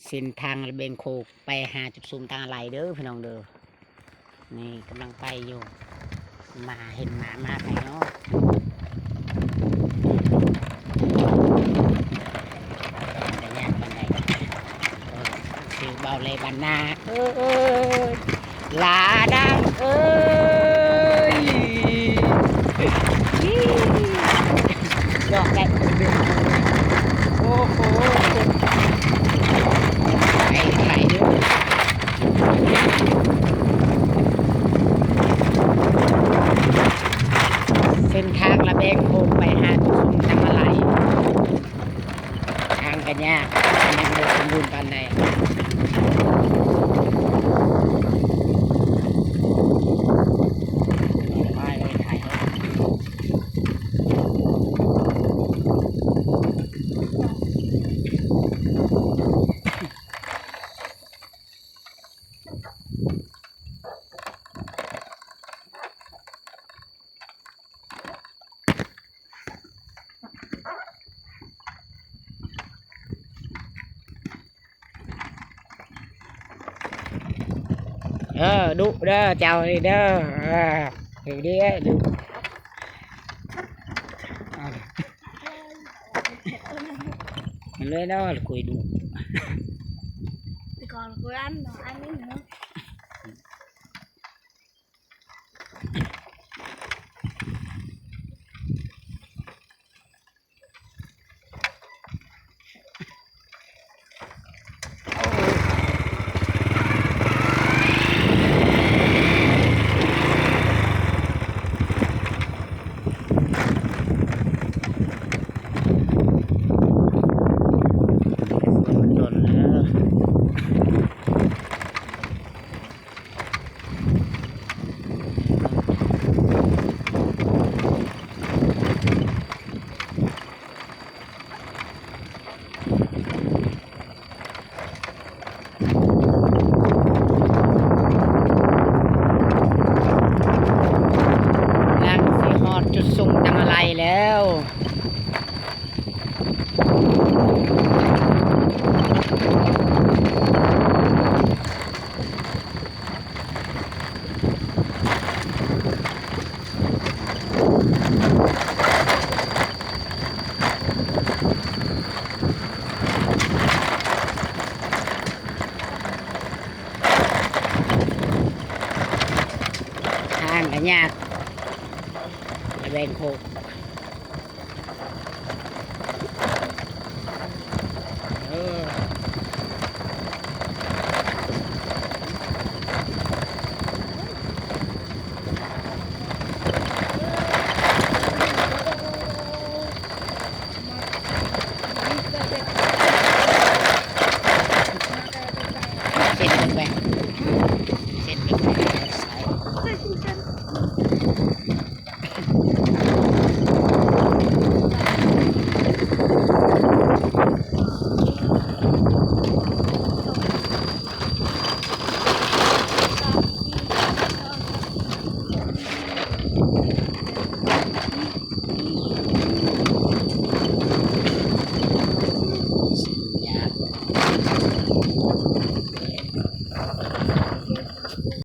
ເສັ້ນທາງລະແວງໂຄກໄປຫາຈຸດສຸມທາງອາໄລເດີພີ່ນ້ອງເດີ. ນີ້ກຳລັງໄປຢູ່ ມາເຫັນໝາ ໝາໃຜເນາະ. ໄປຍາກປານໃດ ຊື່ເບົາເລບ້ານນາເອີຍ ຫຼານາງເອີຍ ຍອກໄດ້ ໂອ້ໂຫ ໄປ ໄປເດີ. ເສັ້ນທາງລະແວງໂຄກໄປຫາຈຸດສຸມທາງອາໄລ ທາງກະຍາກ ຍັງບໍ່ສົມບູນປານໃດ. ເອີ ດຸເດີ ເຈົ້ານີ້ເດີ ເອີ ເອີ ດຸ ມັນເລີຍເນາະ ລະກຸຍດຸ ແຕ່ກ່ອນກູອັນເນາະ ອັນນີ້ເນາະ. ກຳລັງຊິຮອດຈຸດສຸມທາງອາໄລແລ້ວ. ທາງກະຍາກ ລະແວງໂຄກ. ເອີ ເຊັນເບິ່ງໄປ ເຊັນເບິ່ງໄປ ເ